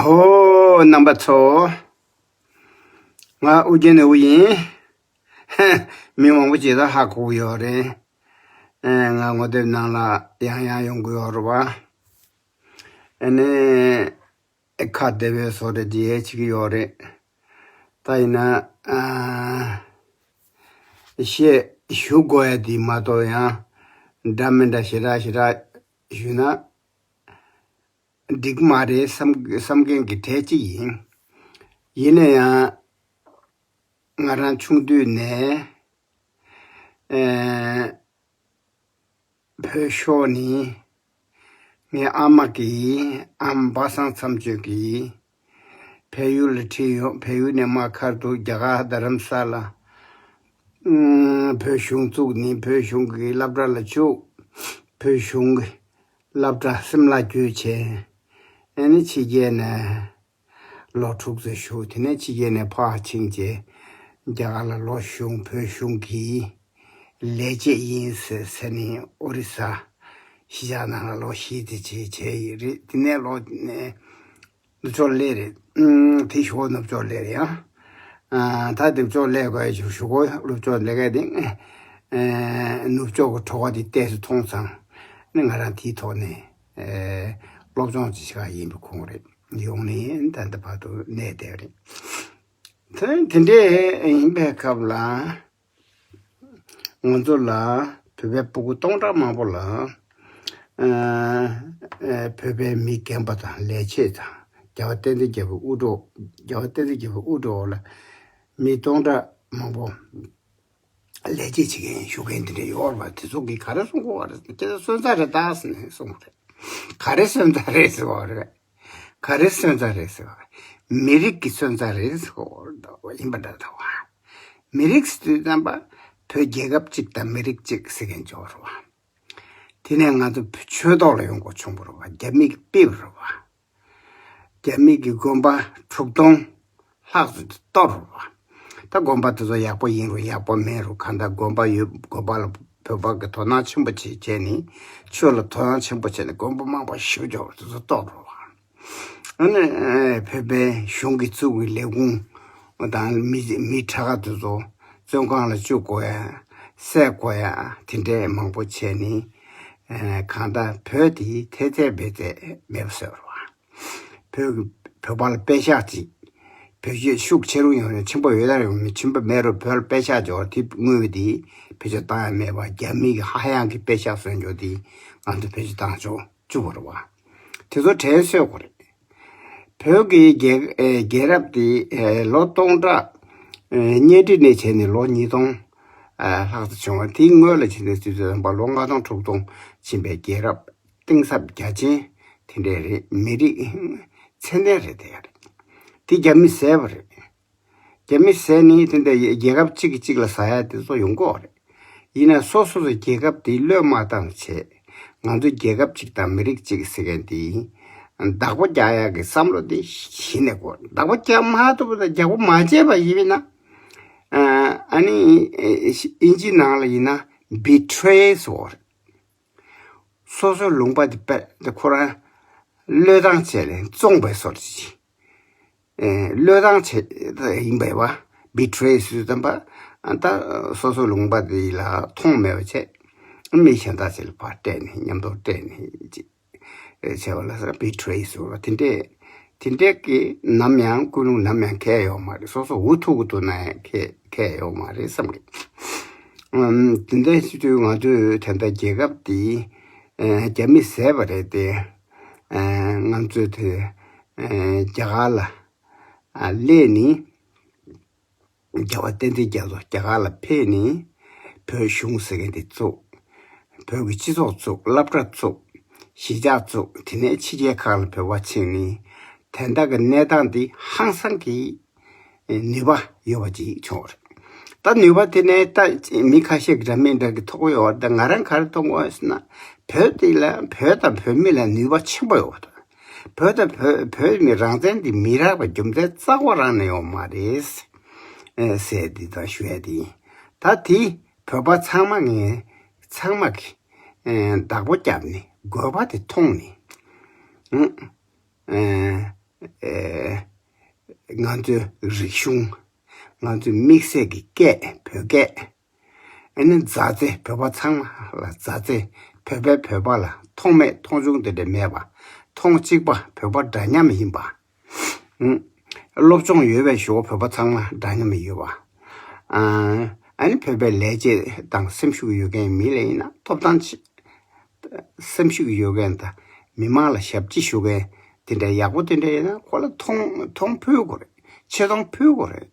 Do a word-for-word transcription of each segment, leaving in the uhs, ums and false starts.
ཨོ། རྣམ་པ་ཚོ། ང་ཨུ་རྒྱན་ནས་ཨུ་ཡིན། མི་མང་པོ་ཅིག་ད་ཧ་གོ་གི་ཡོད་རེད། ཨེ། ང་ངོ་དེབ་ནང་ལ་ཡང་ཡང་ཡོང་གི་ཡོད་རེད་བ། ཨ་ནི། ཨེ། ཁ་བདེ་བའི་བཟོ་འདྲ་ཅིག་བྱེད་ཀྱི་ཡོད་རེད། ད་ཡིན་ན། ཨ། བཤད་ཞུ་དགོས་ཡ་དེ་མ་གཏོགས་ཡང་། འདྲ་མི་འདྲ་ཞེ་དྲག་ཞེ་དྲག་ཞུས་ན་འགྲིག་མ་རེད་བསམ་བསམ་མཁན་གྱི་གྲས་གཅིག་ཡིན། ཡིན་ན་ཡང་། ང་རང་ཆུང་དུས་ནས། ཨེ། བོད་ཤོག་ནི། ངའི་ཨ་མ་གིས། ཨ་མ་པ་སངས་མཚམས་གཅོད་ཀྱིས་བལ་ཡུལ་ལ་ཁྲིད་ཡོང་། བལ་ཡུལ་ནས་མར་ཁ་ཐུག་རྒྱ་གར་རྡ་རམ་ས་ལ། ཨུམ། བོད་གཞུང་བཙུགས་ནི། བོད་གཞུང་གི་སློབ་གྲྭ་ལ་བཅུག་བོད་གཞུང་གི་སློབ་གྲྭ་སིམ་ལ་བརྒྱུད་བྱས། ཨ་ནི་ཕྱི་རྒྱལ་ནས་ལོ་དྲུག་ཙམ་བཞུགས། དེ་ནས་ཕྱི་རྒྱལ་ནས་ཕར་ཕྱིན་བྱས། རྒྱ་གར་ལ་ལོག་བྱུང་། བོད་གཞུང་གི་ལས་བྱེད་ཡིན་ཟེར་ཟེར་ནས་ཨོ་རི་ས་གཞིས་ཆགས་ནང་ལ་ལོ་བཞི་ཙམ་བྱས་བྱས་ཡིན་རེད། དེ་ནས་ལོ་ནས་ནུབ་ཕྱོགས་སླེབས་རེད། ཨུམ། དེ་ཞོགས་ནུབ་ཕྱོགས་སླེབས་རེད་ཡ། ཨ། ད་ནུབ་ཕྱོགས་སླེབས་དགོས་ཞུ་ཞུ་གོ། ནུབ་ཕྱོགས་སླེབས་མཁན་དེ། ཨ། ནུབ་ཕྱོགས་ཀྱི་གྲོད་ཁོག་དེ་ཏོག་ཙམ་མཐོང་ཙང་། ནི་ང་རང་དེའི་ཐོག་ནས། ཨ། སློབ་སྦྱོང་ཅིག་བྱེད་ག་ཡིན་པའི་ཁུངས་རེད། ཡོང་ནས་ད་ལྟ་བར་དུ་གནས་བསྡད་རེད། དེ་དེ་འདྲས་ཡིན་པའི་སྐབས་ལ། ང་ཚོ་ལ། བོད་པའི་སྤུ་གུ་སྟོང་ཕྲག་མང་པོ་ལ། ཨ། ཨ། བོད་པའི་མི་རྒན་པ་དང་ལས་བྱེད་དང་། རྒྱལ་བ་བསྟན་འཛིན་རྒྱལ་པོའི་དབུ་གྲོགས། རྒྱལ་བ་བསྟན་འཛིན་རྒྱལ་པོའི་དབུ་གྲོགས་ལ་མི་སྟོང་ཕྲག་མང་པོ་ལས་བྱེད་བྱེད་མཁན་ཞུ་མཁན་དེ་འདྲ་ཡོད་རེད་པ། དེ་ཚོ་གིས་ག་རེ་གསུང་གི་ཡོད་རེད། ཁྱེད་ཚོ་སོན་རྩ་རེད་ད་ཟེར་ནས་གསུང་གི་རེད། ག་རེ་སོན་རྩ་རེད་ཟེར་གི་ཡོད་རེད། ག་རེ་སོན་རྩ་རེད་ཟེར་བ། མི་རིགས་ཀྱི་སོན་རྩ་རེད་ཟེར་གི་ཡོད་རེད། ཡིན་པ་འདྲ་འདྲ་བ། མི་རིགས་ཟེར་དུས་ཙམ་པ། བོད་རྒྱལ་ཁབ་གཅིག་དང་མི་རིགས་གཅིག་ཟེར་མཁན་ཅིག་ཡོད་རེད་བ། དེ་ནས་ང་ཚོ་ཆོས་ཐོག་ལ་ཡོང་དགོས་བྱུང་བ་རེད་བ། རྒྱ་མི་གིས་ཕུད་པ་རེད་བ། རྒྱ་མི་གིས་དགོན་པ་དྲུག་སྟོང་ལྷག་ཙམ་གཏོར་བ། ད་དགོན་པ་དེ་ཚོ་ཡག་པོ་ཡིན་རུང་ཡག་པོ་མེད་རུང་། གང་ལྟར་དགོན་པ་ཡོད། དགོན་པ་ལ་བོད་པ་གིས་དོ་སྣང་ཆེན་པོ་བྱས་བྱས་ནས། ཆོས་ལ་དོ་སྣང་ཆེན་པོ་བྱས་ནས་དགོན་པ་མང་པོ་ཞིག་འཇོག་དེ་ཚོ་གཏོར་བ། ཨ་ནི། ཨེ། བོད་པའི་གཞུང་གིས་བཙུགས་པའི་ལས་ཁུངས་དང་མི་མི་ཁྲ་ཁ་དེ་ཚོ་བཙོན་ཁང་ལ་བཅུག་དགོས་ཡ། བསད་དགོས་ཡ། དེ་འདྲས་མང་པོ་བྱས་ནས། ཨེ། གང་ལྟར་བོད་དེ་ཐེ་ཚད་བེད་ཚད་མེད་པ་བཟོས་པ་རེད་བ། བོད་ཀྱི་བོད་པ་ལ་པད་ཤག་ཅིག་བོད་ཆས་ཤུགས་ཆེ་རུང་ཡོང་རུང་། ཆེན་པོ་ཡོད་ན་ཡོད་མིན། ཆེན་པོ་མེད་རུང་བོད་ལ་པད་ཤག་འབྱོར། དེ་དངུལ་དེ་བེད་སྤྱོད་བཏང་ཡ་མེད་པ། རྒྱ་མི་གི་ཧ་ཡང་གི་པད་ཤག་བཟོས་འཇོག་དེ་ང་ཚོ་བེད་སྤྱོད་བཏང་ཆོག་བཅུག་པ་རེད་བ། དེ་ཚོ་དྲན་གསོས་དགོས་རེད། བོད་ཀྱི་རྒྱལ་ཨེ་རྒྱལ་རབས་དེ་ཨེ་ལོ་སྟོང་ཕྲག་ཨེ་གཉའ་ཁྲི་ནས་བྱས་ནས་ལོ་ཉིས་སྟོང་ཨེ་ལྷག་ཙམ་བྱུང་བ། དེའི་སྔོན་ལ་ཕྱིན་ནས་དུས་ཚོད་ཙམ་པ་ལོ་ལྔ་སྟོང་དྲུག་སྟོང་ཕྱིན་པའི་རྒྱལ་རབས། གཏིང་ཟབ་རྒྱ་ཆེན་དེ་འདྲས་རེད། མི་རིགས་ཚད་ལྡན་རེད། དེ་ཡ་རེད། དེ་རྒྱ་མིས་བཟས་པ་རེད། རྒྱ་མིས་བཟས་ནས་དེ་འདྲ་རྒྱལ་ཁབ་གཅིག་གིས་གཅིག་ལ་ཟ་ཡ་དེ་ཚོ་ཡོང་གི་ཡོད་རེད། ཡིན་ན་སོ་སོ་སོའི་རྒྱལ་ཁབ་དེ་བློས་མ་བཏང་བྱས། ང་ཚོ་རྒྱལ་ཁབ་གཅིག་དང་མི་རིགས་གཅིག་ཟེར་མཁན་དེ་བདག་པོ་རྒྱག་ཡག་གི་བསམ་བློ་དེ་གཞི་ནས་དགོས། བདག་པོ་རྒྱག་མ་ཐུབ་པ་དང་། རྒྱག་པོ་མ་བྱས་པ་ཡིན་ན། ཨ་ནི་ཨིན་ཇི་ནང་ལ་ཡིན་ན་བི་ཊི་རེ་ཟེར་བ་རེད། སོ་སོའི་ལུང་པ་དེ་པས་དེ་ཁོ་རང་བློས་བཏང་བྱས་ནས་བཙོངས་པའི་བཟོ་འདྲ་ཅིག་ཨེ། བློས་བཏང་བྱས་ཡིན་པས་བ། བི་ཊི་རེ་ཟེར་དུས་ཙམ་པ། ཨ། ད་སོ་སོའི་ལུང་པ་དེ་ལ་མཐོང་མེད་པ་བྱས། མི་གཞན་དག་ཅིག་ལ་ཕར་སྤྲད་ནས། མཉམ་དུ་སྤྲད་ནས་ཅིག་ཨེ། བྱས་པ་ལ་ཟེར་བི་ཊི་རེ་ཟེར་བ་དེ་འདྲས། དེ་འདྲས་ཀྱི་ནམ་ཡང་ཀུན་སློང་ནམ་ཡང་འཁེལ་ཡོད་མ་རེད། སོ་སོ་འུ་ཐུག་གི་འདུག་ན་ཡང་འཁེལ་འཁེལ་ཡོད་མ་རེད་བསམ་གི། ཨམ། དེ་འདྲ་ཞུ་དུས་ང་ཚོས་ད་ལྟ་རྒྱལ་ཁབ་དེ་ཨེ་རྒྱ་མིས་བཟས་པ་རེད་དེ། ཨེ། ང་ཚོས་དེ་ཨེ་རྒྱ་གར་ལ་ཨ་སླེབས་ནས། རྒྱལ་བ་བསྟན་འཛིན་རྒྱ་མཚོ་རྒྱ་གར་ལ་ཕེབས་ནས། བོད་གཞུང་ཟེར་མཁན་དེ་བཙུགས། བོད་ཀྱི་སྤྱི་ཚོགས་བཙུགས། སློབ་གྲྭ་བཙུགས། གཞིས་ཆགས་བཙུགས། དེ་ནས་ཕྱི་རྒྱལ་ཁག་ལ་བོད་པ་ཕྱིན་ནས། དེ་འདྲ་གི་གནས་སྟངས་འདི་ཧང་སང་གི་ནུས་པ་ཡོད་པ་ཅིག་བྱུང་བ་རེད། ད་ནུས་པ་དེ་ནས་ད་མི་ཁ་ཤས་ཀྱིས་འདྲ་མིན་འདྲ་གི་ཐོབ་ཀྱི་ཡོད་རེད། ད་ང་རང་ག་རེ་མཐོང་གི་ཡོད་ཟེར་ན། བོད་འདི་ལ། བོད་དང་བོད་མི་ལ་ནུས་པ་ཆེན་པོ་ཡོད་པ་རེད། བོད་དང་བོད་བོད་མི་རང་བཙན་འདི་མི་རག་པའི་རྒྱུ་མཚན་རྩ་བ་རང་ནས་ཡོད་མ་རེད། ཨེ། ཟེར་འདི་དང་ཞུ་ཡ་འདི་ཡིན། ད་དེ་བོད་པ་ཚང་མ་ངས་ཚང་མ་གི་ཨེ་བདག་པོ་བརྒྱབ་ནས། དགོས་པ་དེ་མཐོང་ནས། ཨེ། ཨེ་ང་ཚོའི་རིག་གཞུང་། ང་ཚོའི་དམིགས་བསལ་གྱི་སྐད། བོད་སྐད། ཨ་ནི་མཛའ་བརྩེ། བོད་པ་ཚང་མ་ལ་མཛའ་བརྩེ། བོད་པས་བོད་པ་ལ་མཐོང་མེད་མཐོང་ཆུང་དེ་འདྲ་མེད་པ། མཐོང་གཅིག་པ། བོད་པ་འདྲ་མཉམ་ཡིན་པ། ཨུ། སློབ་སྦྱོང་ཡོད་པའི་ཞོར་བོད་པ་ཚང་མ་འདྲ་མཉམ་ཡོད་པ། ཨ་ཨ་ནི་བོད་པའི་ལས་བྱེད་དང་སེམས་ཤུགས་ཡོད་མཁན་མི་ལ་ཡིན་ན་ཐོབ་ཐང་ཆེ། སེམས་ཤུགས་ཡོད་མཁན་དང་མི་མང་ལ་ཞབས་ཕྱི་ཞུ་མཁན་དེ་འདྲ་ཡག་པོ་དེ་འདྲ་ཡིན་ན་ཁོ་ལ་མཐོང་མཐོང་ཕུལ་དགོས་རེད། ཆེ་མཐོང་ཕུལ་དགོས་རེད།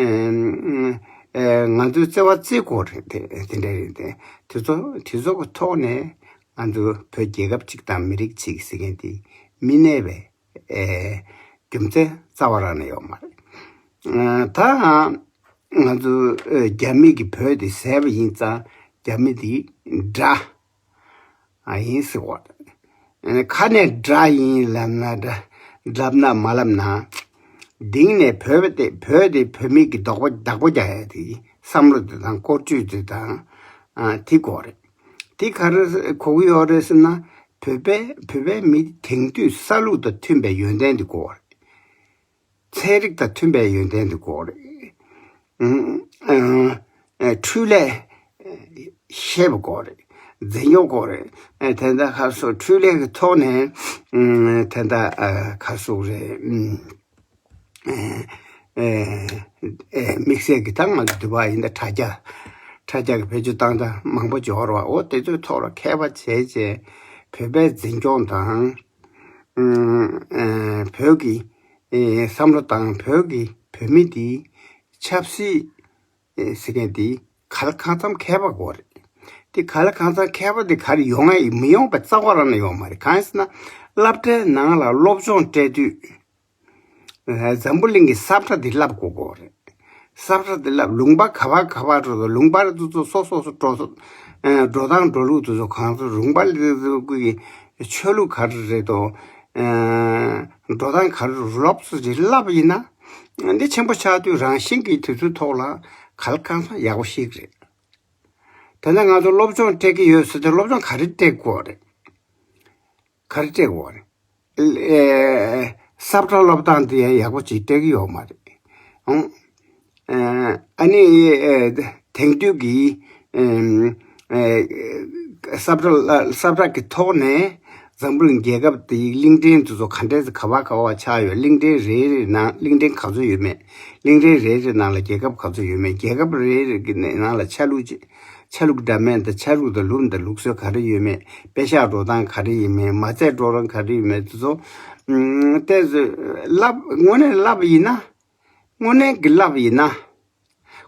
ཨེ་ཨེ་ང་ཚོའི་བརྩེ་བ་བརྩི་དགོས་རེད། དེ་དེ་འདྲ་རེད། དེ་དེ་ཚོ་དེ་ཚོ་གི་ཐོག་ནས་ང་ཚོ་བོད་རྒྱལ་ཁབ་ཅིག་དང་མི་རིགས་ཅིག་ཟེར་མཁན་དེ་མི་གནས་པའི་ཨེ་རྒྱུ་མཚན་རྩ་བ་རང་ནས་ཡོད་མ་རེད། ཨ་ད་ང་ཚོ་ཨེ་རྒྱ་མི་གིས་བོད་དེ་བཟས་པ་ཡིན་ཙང་རྒྱ་མི་དེ་དགྲ་ཨ་ཡིན་ཟེར་བ་རེད། ཨ་ནི་ཁ་ནས་དགྲ་ཡིན་ལབ་ན་འདྲ། ལབ་ན་མ་ལབ་ན། གཏིང་ནས་བོད་པ་དེ་བོད་དེ་བོད་མི་གི་བདག་པོ་བདག་པོ་རྒྱག་ཡ་དེ་བསམ་བློ་དེ་དང་བཀོལ་སྤྱོད་དེ་དང་ཨ་དེ་དགོས་རེད། དེ་ག་རེ་གོ་གི་ཡོད་རེད་ཟེར་ན། བོད་པའི་བོད་པའི་མི་དེང་དུས་ས་ལུགས་དང་མཐུན་པའི་ཡོན་ཏན་དེ་དགོས་རེད། ཚན་རིག་དང་མཐུན་པའི་ཡོན་ཏན་དེ་དགོས་རེད། ཨུམ། ཨ་ཨ་འཕྲུལ་ལས་ཤེས་པ་དགོས་རེད། འཛིན་སྐྱོང་དགོས་རེད། ཨ་དེ་འདྲ་ཁ་སོ་འཕྲུལ་ལས་ཀྱི་ཐོག་ནས་ཨུམ་དེ་འདྲ་ཨ་ཁ་སོ་རེད། ཨུམ། ཨེ་ཨེ་ཨེ་དམིགས་བསལ་གྱི་ད་ང་ཚོ་འདི་བ་ཡིན་ད་དྲ་རྒྱ། དྲ་རྒྱ་གི་བེད་སྤྱོད་བཏང་སྟངས་མང་པོ་འབྱོར་བ། འོ་དེ་ཚོའི་ཐོག་ལ་མཁས་པ་བྱས་བྱས་བོད་པའི་འཛིན་སྐྱོང་དང་། ཨུམ་ཨེ་བོད་ཀྱི་ཨེ་བསམ་བློ་དང་བོད་ཀྱི་བོད་མི་དེ་ཆབ་སྲིད་ཨེ་ཟེར་མཁན་དེ་ག་ལ་གང་འཚམ་མཁས་པ་དགོས་རེད། དེ་ག་ལ་གང་འཚམ་མཁས་པ་དེ་ག་རེ་ཡོང་ང་ཡི་མི་ཡོང་པའི་རྩ་བ་རང་ནས་ཡོང་མ་རེད། གང་ཡིན་ཟེར་ན་སློབ་གྲྭའི་ནང་ལ་སློབ་སྦྱོང་སྤྲད་དུས། འཛམ་བུ་གླིང་གི་ས་ཁྲ་འདི་བསླབ་དགོས་དགོས་རེད། ས་ཁྲ་འདི་བསླབ། ལུང་པ་ག་བ་ག་བ་འགྲོ་དང་ལུང་པ་རེ་ཚོ་ཚོ་སོ་སོ་སོ་འགྲོ་སོ། འགྲོ་སྟངས་འགྲོ་ལུགས་དེ་ཚོ་གང་ཚོ་ལུང་པ་ལ་ཚོ་ཀུན་གྱི་ཆོས་ལུགས་ག་རེ་རེད་དོ། འགྲོ་སྟངས་ག་རེ་ལོབས་སུ་རེ་བསླབ་ཡིན་ན། འདི་ཆེན་པོ་ཆགས་དུས་རང་བཞིན་གྱིས་དེ་ཚོའི་ཐོག་ལ་ག་ལ་གང་འཚམ་ཡག་པོ་ཤེས་ཀྱི་རེད། དེ་ནས་ང་ཚོ་སློབ་སྦྱོང་སྤྲད་ཀྱི་ཡོད་ཟེར་ཏེ་སློབ་སྦྱོང་ག་རེ་སྤྲད་དགོས་རེད། ག་རེ་སྤྲད་དགོས་རེད། ཨེ་ས་ཁྲ་སློབ་སྟངས་དེ་ཡང་ཡག་པོ་ཅིག་སྤྲད་ཀྱི་ཡོད་མ་རེད། ཨང་། ཨ་ནི་ཨེ་དེང་དུས་ཀྱི་ཨེ་ས་ཁྲ་ས་ཁྲ་གི་ཐོག་ནས་འཛམ་བུ་གླིང་རྒྱལ་ཁབ་དེའི་གླིང་ཕྲན་དེ་ཚོ་ག་འདྲས་ག་བ་ག་བ་ཆགས་ཡོད། གླིང་ཕྲན་རེ་རེ་ནང་གླིང་ཕྲན་ག་ཚོད་ཡོད་མེད། གླིང་ཕྲན་རེ་རེ་ནང་ལ་རྒྱལ་ཁབ་ག་ཚོད་ཡོད་མེད། རྒྱལ་ཁབ་རེ་རེ་གི་ནང་ལ་ཆ་ལུགས་ཅི། ཆ་ལུགས་འདྲ་མིན་དང་ཆ་ལུགས་དང་ལུགས་དང་ལུགས་སྲོལ་ག་རེ་ཡོད་མེད། དཔེ་ཤག་འགྲོ་སྟངས་ག་རེ་ཡིན་མིན། མ་རྩ་འགྲོ་སྟངས་ག་རེ་ཡིན་མིན་དེ་ཚོ། ཨུམ། ཏོག་ཙམ་བསླབ། དངོས་གནས་བསླབ་ཡིན་ན། དངོས་གནས་ཀྱི་བསླབ་ཡིན་ན།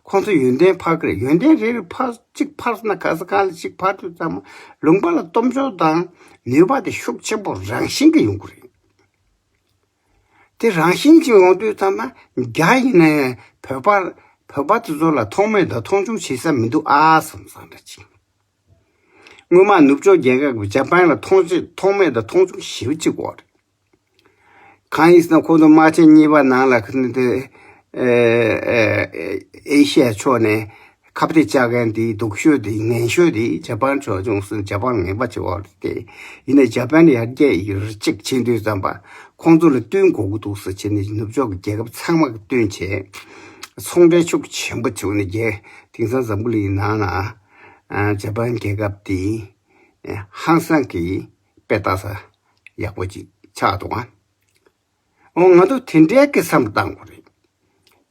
ཁོང་ཚོ་ཡོན་ཏན་འཕར་གི་རེད། ཡོན་ཏན་རེ་རེ་འཕར། གཅིག་འཕར་སོང་ན་ག་ས་ག་ལ་གཅིག་འཕར་དུས་ཙམ་པ་ལུང་པ་ལ་སྟོབས་འབྱོར་དང་ནུས་པ་དེ་ཤུགས་ཆེན་པོ་རང་བཞིན་གྱིས་ཡོང་གི་རེད། དེ་རང་བཞིན་གྱིས་ཡོང་དུས་ཙམ་པ་རྒྱ་ཡིན་ནའི་བོད་པ། བོད་པ་དེ་ཚོ་ལ་མཐོང་མེད་དང་མཐོང་ཆུང་བྱེད་ས་མི་འདུག་ཨ་བསམ་བསམ་འདྲ་ཅིག་སྔོན་མ་ནུབ་ཕྱོགས་རྒྱལ་ཁབ་ཀྱི་ཇ་པན་ལ་མཐོང་ཆེ་མཐོང་མེད་དང་མཐོང་ཆུང་ཞེ་པོ་ཅིག་ཡོད་རེད། གང་ཡིན་ཟེར་ན་ཁོང་ཚོ་དམག་ཆེན་གཉིས་པ་ནང་ལ་ཁ་ནི་དེ་ཨེ་ཨེ་ཨེ་ཤི་ཡ་ཕྱོགས་ནས་ཁ་གཏད་བཅག་མཁན་དེ་སྡུག་ཤོས་དེ་ངན་ཤོས་དེ་ཇ་པན་ཕྱོགས་བྱུང་ཟེར། ཇ་པན་ངན་པ་བྱེད་འོག་དེ། ཡིན་ནའི་ཇ་པན་ཡར་རྒྱས་ཡོད་རེད། གཅིག་བྱེད་དུས་ཙམ་པ་ཁོང་ཚོ་ལ་བསྟུན་དགོས་ཀྱི་འདུག་ཟེར་བྱས་ནས་ནུབ་ཕྱོགས་ཀྱི་རྒྱལ་ཁབ་ཚང་མ་གི་བསྟུན་བྱས། ཚོང་འབྲེལ་ཤུགས་ཆེན་པོ་བྱུང་ནས་རྒྱལ་དེང་སང་འཛམ་བུ་གླིང་ནང་ལ་ཇ་པན་རྒྱལ་ཁབ་དེ་ཧང་སང་གི་དཔེ་ལྟ་ས་ཡག་པོ་ཅིག་ཆགས་འདུག་ཨ། འོ་ང་ཚོ་དེ་འདྲའི་གི་བསམ་བློ་བཏང་དགོས་རེད།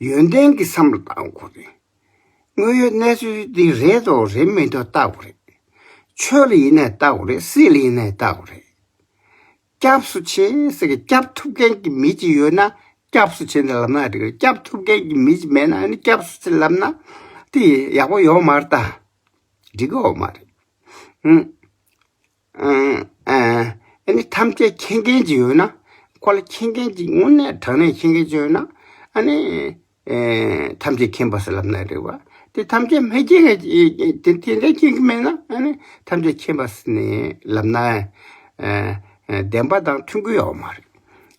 ཡོན་ཏན་གྱི་བསམ་བློ་བཏང་དགོས་རེད། དངོས་ཡོད་གནས་ཚུལ་འདི་རེད་དོ་རེད་མེད་དོ་བལྟ་དགོས་རེད། ཆོས་ལ་ཡིན་ནའི་བལྟ་དགོས་རེད། སྲིད་ལ་ཡིན་ནའི་བལྟ་དགོས་རེད། སྐྱབས་སུ་མཆི་ཟེར་གི་སྐྱབས་ཐུབ་མཁན་གྱི་མི་ཅིག་ཡོད་ན་སྐྱབས་སུ་མཆི་ནས་ལབ་ན་འགྲིག་གི་རེད། སྐྱབས་ཐུབ་མཁན་གྱི་མི་ཅིག་མེད་ན་ཨ་ནི་སྐྱབས་སུ་མཆི་ལབ་ན་དེ་ཡག་པོ་ཡོད་མ་རེད་ད། འགྲིག་གི་ཡོད་མ་རེད། ཨུམ། ཨ་ཨ་ཨ་ནི་ཐམས་ཅད་མཁྱེན་མཁན་ཅིག་ཡོད་ན། ཁོ་ལ་མཁྱེན་མཁན་ཅིག་དངོས་གནས་དྲང་གནས་མཁྱེན་མཁན་ཅིག་ཡོད་ན། ཨ་ནི་ཨེ་ཐམས་ཅད་མཁྱེན་པ་ཟེར་ལབ་ན་འགྲིག་པ། དེ་ཐམས་ཅད་མི་མཁྱེན་མཁན་ཅིག་དེ་དེ་འདྲ་མཁྱེན་གི་མེད་ན་ཨ་ནི་ཐམས་ཅད་མཁྱེན་པ་ཟེར་ནས་ལབ་ན་ཨེ་ཨེ་བདེན་པ་དང་མཐུན་གི་ཡོད་མ་རེད།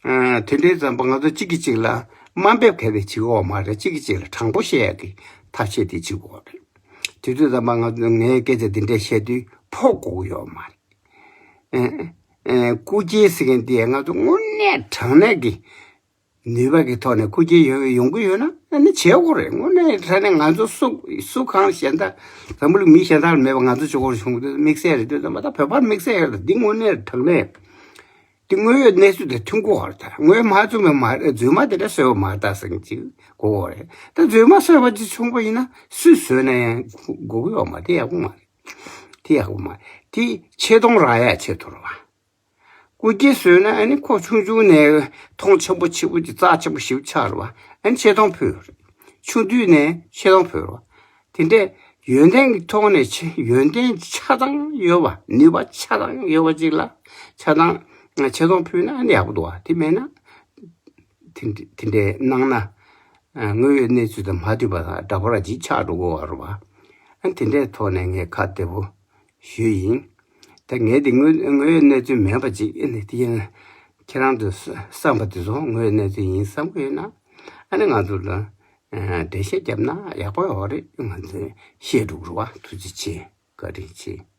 ཨ་དེ་འདྲའི་ཙམ་པ་ང་ཚོ་གཅིག་གིས་གཅིག་ལ་དམའ་འབེབས་ག་དེ་བྱེད་ཀྱི་ཡོད་མ་རེད། གཅིག་གིས་གཅིག་ལ་དྲང་པོ་བཤད་ཡག་གི་ཐབས་ཤེས་དེ་བྱེད་དགོས་རེད། དེ་དུས་ཙམ་པ་ང་ཚོ་ངའི་སྐད་ཆ་འདི་འདྲས་བཤད་དུས་ཕོག་དགོས་ཀྱི་ཡོད་མ་རེད། ཨེ་ཨེ་སྐུ་སྐྱེ་ཟེར་མཁན་དེ་ང་ཚོ་དངོས་གནས་དྲང་གནས་ཀྱི་ ནུས་པ་གི་ཐོག་ནས་ཁུར་གྱིས་ཡོང་ཡོང་གི་ཡོད་ན་ཨ་ནི་བྱེད་དགོས་རེད། དངོས་གནས་དྲང་གནས་ང་ཚོ་སུ་སུ་གང་གཞན་དག་འཛམ་བུ་གླིང་མི་གཞན་དག་ལ་མེད་པ་ང་ཚོ་ཅིག་སྐོར་བྱུང་དུས་དམིགས་བསལ་རེད་འདོད་དམ་པ་ད་བོད་པར་དམིགས་བསལ་ཡོད་རེད། འདི་དངོས་གནས་དྲང་གནས་དེ་དངོས་ཡོད་གནས་ཚུལ་དང་མཐུན་དགོས་པ་རེད། ད་དངོས་མ་བཙུགས་པའི་མ་རེད། རྫུན་མ་དེ་འདྲ་བཟོས་པ་མ་རེད་ད་ཟེར་གྱི་གོ་བ་རེད། ད་རྫུན་མ་བཟོས་པ་ཅིག་བྱུང་པ་ཡིན་ན་སུས་བཟོས་ན་ཡང་དགོས་ཀྱི་ཡོད་མ་རེད། དེ་ཡག་པོ་མ་རེད། དེ་ཡག་པོ་མ་རེད། དེ་ཆེ་མཐོང་རག་ཡ་ཆེད་དུ་རེད་བ། སྐུ་སྐྱེ་བཟོས་ན་ཨ་ནི་ཁོ་ཆུང་ཆུང་ནས་མཐོང་ཆེན་པོ་ཆེ་པོ་ཅིག་རྩ་ཆེན་པོ་ཞིག་ཆགས་རེད་བ། ཨ་ནི་ཆེ་མཐོང་ཕུལ་རེད། ཆུང་དུས་ནས་ཆེ་མཐོང་ཕུལ་རེད་བ། དེ་འདྲས་ཡོན་ཏན་གྱི་ཐོག་ནས་ཆེ་ཡོན་ཏན་ཆ་ཚང་ཡོད་པ། ནུས་པ་ཆ་ཚང་ཡོད་པ་ཅིག་ལ་ཆ་ཚང་ཆེ་མཐོང་ཕུལ་ན་ཨ་ནི་ཡག་པོ་འདུག་བ། དེ་མེད་ན་དེ་འདྲས་གནང་ན་དངོས་ཡོད་གནས་ཚུལ་དང་མ་མཐུན་པ་དང་འདྲ་པོ་ར་ཅིག་ཆགས་འགྲོ་གི་ཡོད་རེད་བ། ཨ་ནི་དེ་འདྲས་ཐོག་ནས་ངས་ཁ་བདེ་པོ་ཞུས་ཡིན། ད་ངས་དེ་དངོས་དངོས་ཡོད་གནས་ཚུལ་མིན་པ་ཅིག་ཨེ་ནས་དེ་ཡིན་ན་ཁྱེད་རང་ཚོས་བསམ་པ་དེ་ཚོ་དངོས་ཡོད་གནས་ཚུལ་ཡིན་བསམ་གྱི་ཡོད་ན་ཨ་ནི་ང་ཚོ་ལ་འགྲེལ་བཤད་བརྒྱབ་ན་ཡག་པོ་ཡོད་རེད། ང་ཚོས་ཤེས་འགྲོ་གི་རེད་བ། ཐུགས་རྗེ་ཆེ། བཀའ་དྲིན་ཆེ།